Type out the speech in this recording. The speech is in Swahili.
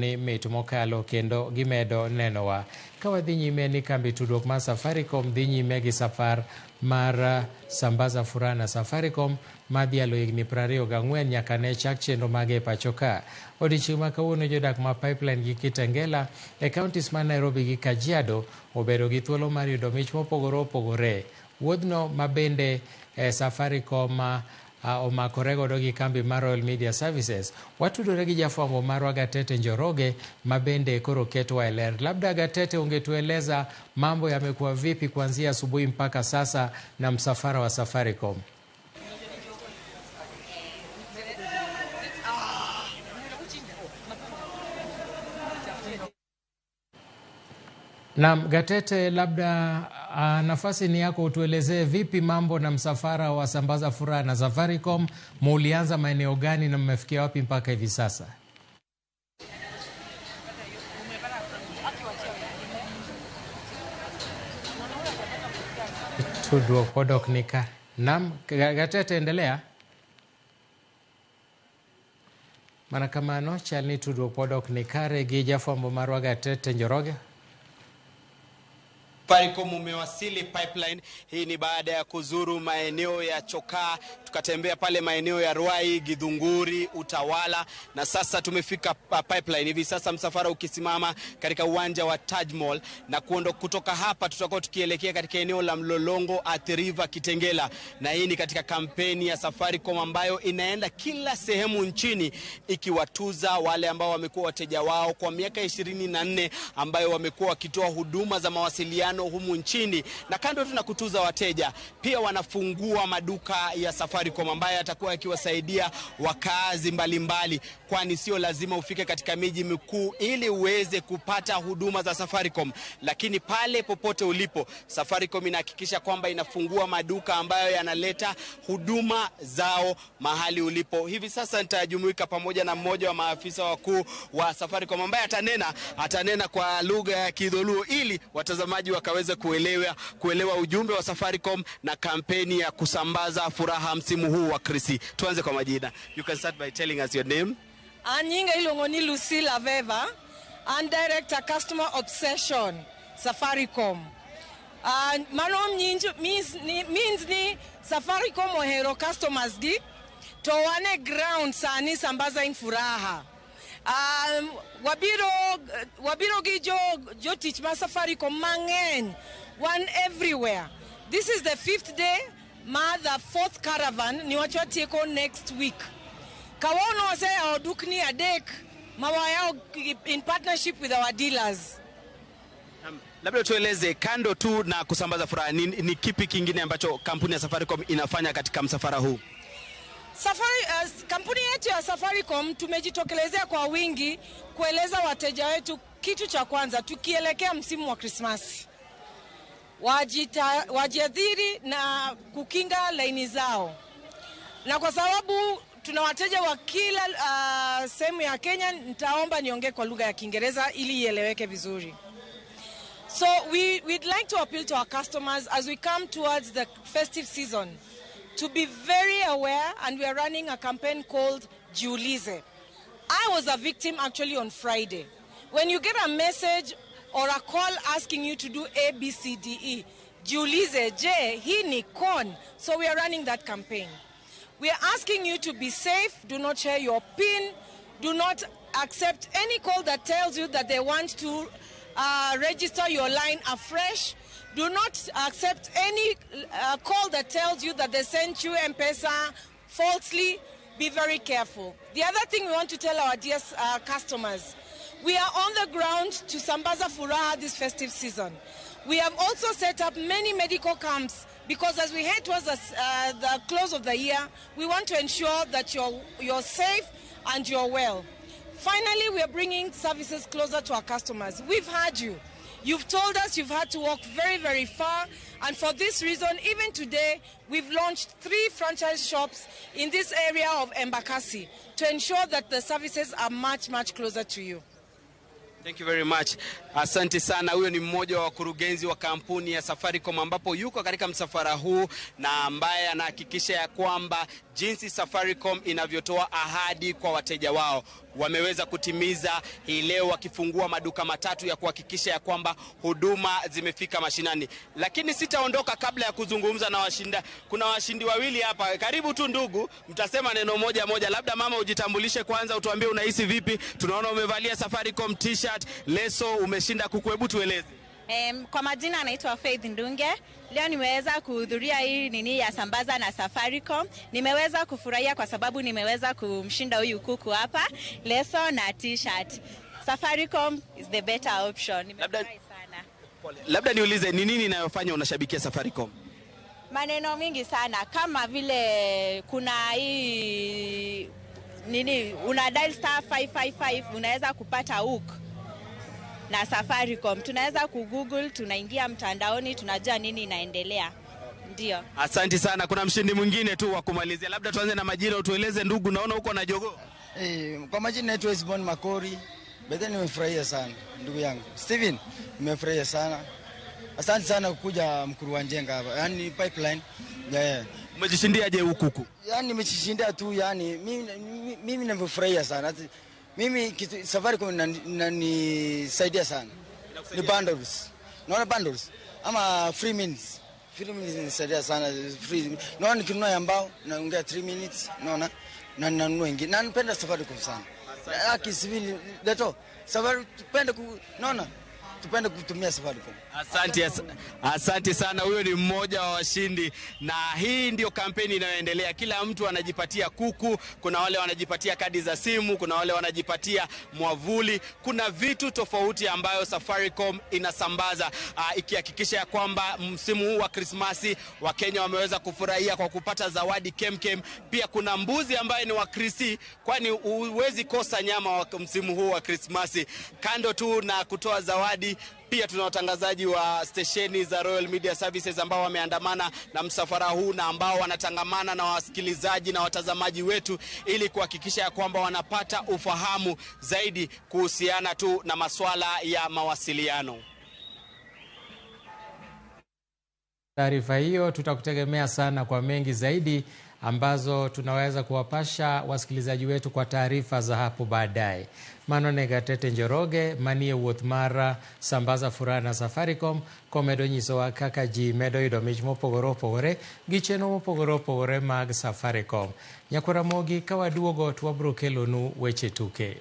Ni mit mokalo kendo gimedo nenowa. Ka wadhi nyime ni kambi tudruok mar Safaricom dhi nyime gi safar mar Sambaza Furaha na Safaricom madhialo higni 24 nyaka ne chak chenro mage e pacho ka. Odiechieng' ma kawuono jodak ma Pipeline gi Kitengela e counties ma Nairobi gi Kajiado obedo gi thuolo mar yudo mich mopogore opogore. Wuodhno ma bende Safaricom omakore godo gi kambi mar Royal Media Services. Watudore gi jafwambo marwa Gatete Njoroge ma bende koro ketwa e ler. Labda Gatete, ungetueleza mambo yamekuwa vipi kuanzia asubuhi mpaka sasa na msafara wa Safaricom? Naam, Gatete, labda nafasi ni yako, utuelezee vipi mambo na msafara wa Sambaza Furaha na Safaricom, muulianza maeneo gani na mmefikia wapi mpaka hivi sasa? Tudruok pod ok ni ka. Naam, Gatete, endelea. Mana kamano, chal ni tudruok pod ok ni kare gi jafwambo marwa Gatete Njoroge. Safaricom umewasili Pipeline. Hii ni baada ya kuzuru maeneo ya Chokaa, tukatembea pale maeneo ya Ruai, Githunguri, Utawala na sasa tumefika Pipeline. Hivi sasa msafara ukisimama katika uwanja wa Taj Mall na kutoka hapa tutakuwa tukielekea katika eneo la Mlolongo, Athi River, Kitengela, na hii ni katika kampeni ya Safaricom ambayo inaenda kila sehemu nchini ikiwatuza wale ambao wamekuwa wateja wao kwa miaka 24 ambayo wamekuwa wakitoa huduma za mawasiliano humu nchini. Na kando tu na kutuza wateja, pia wanafungua maduka ya Safaricom ambayo yatakuwa yakiwasaidia wakazi mbalimbali, kwani sio lazima ufike katika miji mikuu ili uweze kupata huduma za Safaricom, lakini pale popote ulipo Safaricom inahakikisha kwamba inafungua maduka ambayo yanaleta huduma zao mahali ulipo. Hivi sasa nitajumuika pamoja na mmoja wa maafisa wakuu wa Safaricom ambaye atanena kwa lugha ya Kidholuo ili watazamaji wakaweze kuelewa ujumbe wa Safaricom na kampeni ya kusambaza furaha msimu huu wa Krisi. Tuanze kwa majina. You can start by telling us your name. An nyinga iluongo ni Lucille Aveva, an director customer obsession Safaricom. Mano means ni Safaricom ohero customers gi to wan e ground sani sambaza furaha. Wabiro gi jotich ma Safaricom mang'eny, wan everywhere. This is the fifth day ma the fourth caravan ni wach watieko next week. Kawuono waseyawo dukni adek ma wayawo in partnership with our dealers. Labda tueleze kando tu na kusambaza furaha, ni kipi kingine ambacho kampuni ya Safaricom inafanya katika msafara huu? Kampuni yetu ya Safaricom tumejitokelezea kwa wingi kueleza wateja wetu kitu cha kwanza, tukielekea msimu wa Krismasi, wajiadhiri na kukinga laini zao, na kwa sababu tuna wateja wa kila sehemu ya Kenya, nitaomba niongee kwa lugha ya Kiingereza ili ieleweke vizuri. So we'd like to appeal to our customers as we come towards the festive season to be very aware, and we are running a campaign called Jiulize. I was a victim actually on Friday. When you get a message or a call asking you to do A, B, C, D, E, jiulize, je, hii ni con? So we are running that campaign. We are asking you to be safe, do not share your PIN, do not accept any call that tells you that they want to register your line afresh. Do not accept any call that tells you that they sent you M-Pesa falsely. Be very careful. The other thing we want to tell our dear customers, we are on the ground to sambaza furaha this festive season. We have also set up many medical camps because as we head towards the close of the year, we want to ensure that you're safe and you're well. Finally, we are bringing services closer to our customers. We've heard you. You've told us you've had to walk very, very far. And for this reason, even today, we've launched 3 franchise shops in this area of Embakasi to ensure that the services are much, much closer to you. Thank you very much. Asante sana. Huyo ni mmoja wa wakurugenzi wa kampuni ya Safaricom ambapo yuko katika msafara huu na ambaye anahakikisha ya kwamba jinsi Safaricom inavyotoa ahadi kwa wateja wao. Wameweza kutimiza hii leo wakifungua maduka matatu ya kuhakikisha ya kwamba huduma zimefika mashinani. Lakini sitaondoka kabla ya kuzungumza na washinda. Kuna washindi wawili hapa. Karibu tu ndugu, mtasema neno moja moja. Labda mama ujitambulishe kwanza, utuambie unahisi vipi. Tunaona umevalia Safaricom T-shirt, leso, umeshinda kuku, hebu tueleze. Kwa majina anaitwa Faith Ndunge. Leo nimeweza kuhudhuria hii nini ya Sambaza na Safaricom. Nimeweza kufurahia kwa sababu nimeweza kumshinda huyu kuku hapa, leso na T-shirt. Safaricom is the better option. Nimefurahi sana. Labda niulize, ni nini inayofanya unashabikia Safaricom? Maneno mingi sana kama vile kuna hii nini, una dial star 555 unaweza kupata hook na Safaricom. Tunaweza kugoogle, tunaingia mtandaoni, tunajua nini inaendelea. Ndio. Asante sana. Kuna mshindi mwingine tu wa kumalizia. Labda tuanze na majina, utueleze ndugu, naona uko na jogoo. Kwa majina naitwa Esbon Makori. Bedhe nimefurahia sana ndugu yangu Steven, nimefurahia sana. Asante sana kukuja Mkuru wa Njenga hapa. Yaani Pipeline. Yeah. Umejishindiaje huku kuku? Yaani nimejishindia tu, yaani mimi nimefurahia sana. Mimi kitu Safaricom inanisaidia sana. Ni bundles. Naona bundles ama free minutes. Free minutes inanisaidia sana, free. Naona nikinunua ya mbao naongea 3 minutes, naona na nanunua ingine. Na napenda Safaricom sana. Haki civil leto. Safaricom tupende naona tupende kutumia Safaricom. Asante, asante sana. Huyo ni mmoja wa washindi, na hii ndio kampeni inayoendelea. Kila mtu anajipatia kuku, kuna wale wanajipatia kadi za simu, kuna wale wanajipatia mwavuli, kuna vitu tofauti ambayo Safaricom inasambaza, ikihakikisha ya kwamba msimu huu wa Krismasi Wakenya wameweza kufurahia kwa kupata zawadi kemkem. Pia kuna mbuzi ambaye ni wa Krisi, kwani huwezi kosa nyama wa msimu huu wa Krismasi. Kando tu na kutoa zawadi, pia tuna watangazaji wa stesheni za Royal Media Services ambao wameandamana na msafara huu na ambao wanatangamana na wasikilizaji na watazamaji wetu ili kuhakikisha ya kwamba wanapata ufahamu zaidi kuhusiana tu na masuala ya mawasiliano. Taarifa hiyo tutakutegemea sana kwa mengi zaidi ambazo tunaweza kuwapasha wasikilizaji wetu kwa taarifa za hapo baadaye. Mano Gatete Njoroge, manie wuoth mara Sambaza Furaha na Safaricom komedo nyisowa kaka ji medo yudo mich mopogore opogore gi chenro mopogore opogore mag Safaricom. Nyakora Mogi, ka waduogo to wabiro kelonu weche tuke.